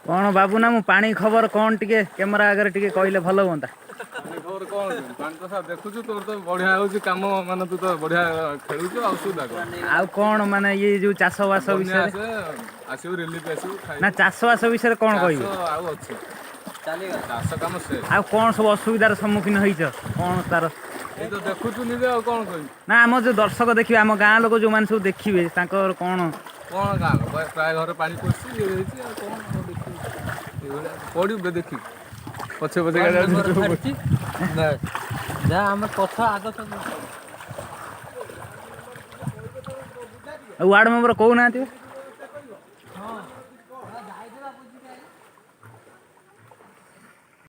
କ'ଣ ବାବୁ ନା ମୁଁ ପାଣି ଖବର କ'ଣ ଟିକେ କ୍ୟାମେରା ଆଗରେ ଟିକେ କହିଲେ ଭଲ ହୁଅନ୍ତା। ପାଣି ଖବର କ'ଣ କି? ପାଣି ତ ସାର୍ ଦେଖୁଛୁ, ତୋର ତ ବଢିଆ ହଉଛି କାମ, ମାନେ ତୁ ତ ବଢିଆ ଖେଳୁଛୁ, ଆଉ ଅସୁବିଧା କ'ଣ? ଆଉ କ'ଣ ମାନେ ଇଏ ଯୋଉ ଚାଷବାସ ବନ୍ୟା ବିଷୟରେ ଆସେ, ଆସିବୁ, ରିଲିଫ ଆସିବୁ, ଖାଇବୁ। ନା, ଚାଷବାସ ବିଷୟରେ କ'ଣ କହିବେ? ଚାଷ ଆଉ ଅଛି, ଚାଷ କାମ ଶେଷ। ଆଉ କ'ଣ ସବୁ ଅସୁବିଧାର ସମ୍ମୁଖୀନ ହେଇଛ, କ'ଣ ତାର? ଏଇ ତ ଦେଖୁଛୁ ନିଜେ, ଆଉ କ'ଣ କହିବି? ନା, ଆମ ଯୋଉ ଦର୍ଶକ ଦେଖିବେ, ଆମ ଗାଁ ଲୋକ ଯୋଉମାନେ ସବୁ ଦେଖିବେ, ତାଙ୍କର କ'ଣ? କ'ଣ ଗାଁ ଲୋକ, ପ୍ରାୟ ଘରେ ପାଣି ପଶିଛି, ଇଏ ହେଇଛି, ଆଉ କ'ଣ ଆଉ ଦେଖିବୁ? ଏଇଭଳିଆ ପଡ଼ିବୁ, ଦେଖିବୁ ପଛେ ପଛେ ଗାଡ଼ି ଆସୁଛି। ଯାହା ଆମେ କଥା ଆଗ ସବୁ। ଆଉ ୱାର୍ଡ଼ ମେମ୍ବର କହୁନାହାନ୍ତି?